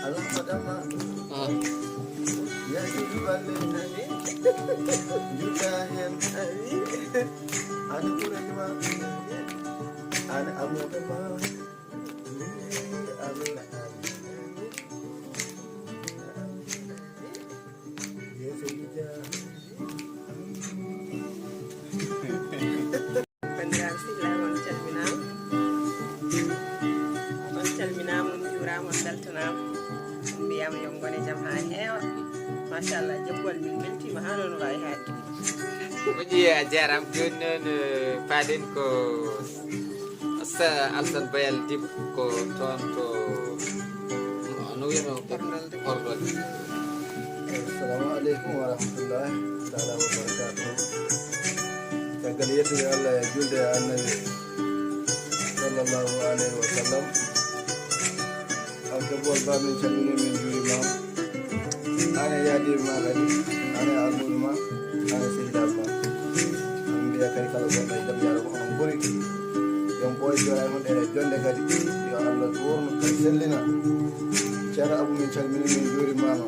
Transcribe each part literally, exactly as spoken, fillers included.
Alhamdulillah. Ah. Yasi balle nani. Juta hen. Ani kurani ma. Ani amuna ma. Amina. Yasi bija. Banndiraaɓe sehilaaɓe, on calminaama. On calminaama, on njuuraama, on mbeltanaama. On mbiyaama yo ngone jam haa heewa. Machallah, jokkol min mbeltiima haa noon waawi haaɗde. Moƴƴi, a jaaraama. Jooni noon, eh, paaɗen ko Sa-, Alsan Bayal Diba ko toon to, no wiyetee? Horɗolde. Horɗolde. Assalamu aleykum wa rahmatullahi taala wa barakatuhu. Caggal yettude Allah e julde e Annabi sallallahu alayhi wa sallam. Alkabuwal Ba, min calminii, min njuuriima. Aan e yaadiiɓe ma kadi, aan e almuudo ma, aan e sehilaaɓe ma. Min mbiya kadi kala gonɗo e jam yaara ko onon mbori. Yo on ɓooy joɗaade honɗeere e jonde kadi. Yo Allah wuurnu kadi sellina. Ceerno Abou, min calminii, min njuuriima ma.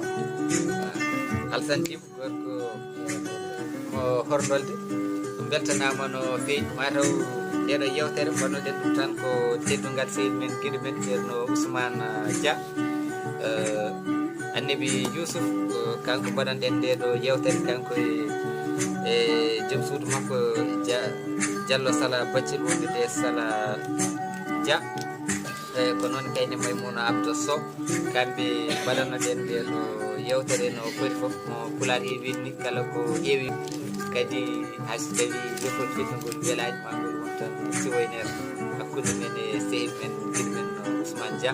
Alsan Diba. Gorko mo Horndolde, mbeltanaama no feewi. Mataw ndeɗo yewtere mbaɗnoɗen ɗum tan ko teddungal sehil men, giɗo men, Ceerno Ousmane, ah, Dia, eh, Annabi Youssouf, ko kanko mbaɗanɗen ndeɗo yewtere, kanko e, e joom suudu makko Dia, Diallo Sala Baccel, wondude e Sala Dia. E ko noon kayne Maymuna Abdou Sow, kamɓe mbaɗanno ɗen nde ɗo yewtere no foti fof, no Pulaar heewiri ni, kala ko heewi. Kadi hay so tawi jofol fitna ngol welaani, ma ngol won tan siwoyneer hakkunde men e sehil men, giɗo men, no Ousmane Dia.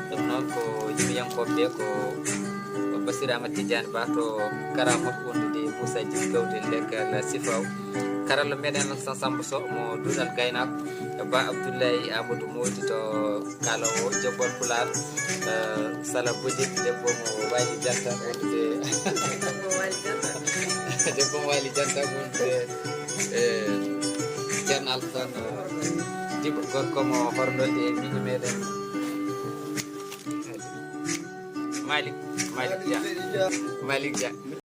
Ɗum noon ko yimiyankooɓe ɓe ko, ko Bassirou Amadou Tidiane Ba to Karamot, wondude e Moussa Djiby Gawde leggal Sifaw. Karallo meɗen Alassane Samba Sow mo Duɗal Gaynaako, e Ba Abdoulaye Amadou Mody to Kala o joɓɓol Pulaar, eh, Sala Bodi, debbo mo Waali Janta wonde, debbo mo Waali Janta wonde, eh, Ceerno Alsan, eh, Diba, gorko mo Horndolde e miñi meɗen. Malik, Malik Dia. Malik Dia.